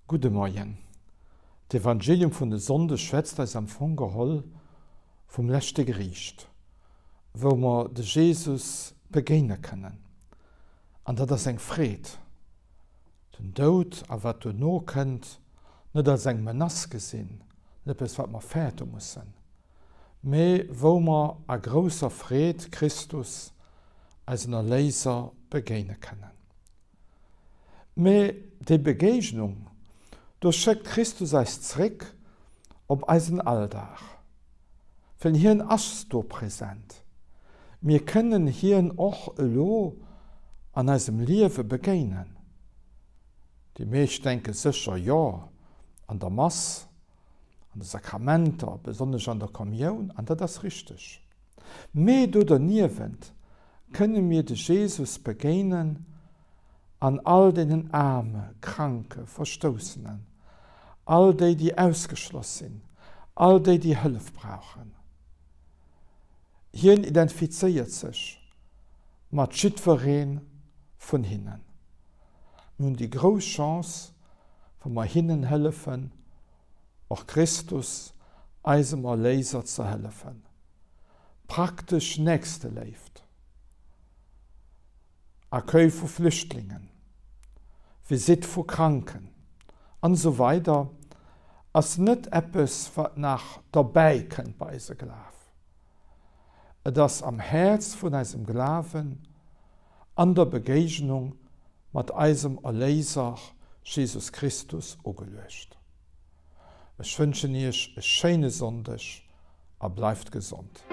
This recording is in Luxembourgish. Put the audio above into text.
Gudde Moien. D'Evangelium vun e Sonndeg schwätzt eis am Fong geholl vum leschte Geriicht, wou mer de Jesus begéine kënnen. An dat ass eng Freed. Den Doud a wat duerno kënnt, net als eng Menace gesinn, net eppes wat mer fäerte mussen, mee wou mer a grousser Freed Christus, eisen Erléiser, begéine kënnen. Mee déi Begéignung, do schéckt Christus eis zréck op eisen Alldag, well hien ass do present. Mir kënnen hien och elo an eisem Liewe begéinen. Déi meescht denke sécher, jo, an der Mass, an de Sakramenter, besonnesch an der Kommioun, an dat ass richteg. Mee do derniewent kënne mir de Jesus begéinen an all deenen Aarme, Kranke, Verstoussenen, all déi, déi ausgeschloss sinn, all déi, déi Hëllef brauchen. Hien identifizéiert sech mat jiddweree vun hinnen. Mir hunn déi grouss Chance, wa mer hinnen hëllefen, och Christus, eisem Erléiser, ze hëllefen. Praktesch Nächsteléift, Accueil vu Flüchtlingen, Visitt vu Kranken, an esou weider ass net eppes, wat nach derbäi kënnt bei eise Glaf. Et ass am Häerz vun eisem Glawen, an der Begéignung mat eisem Erléiser Jesus Christus ugeluecht. Ech wënschen Iech e schéine Sonndeg a bleift gesond.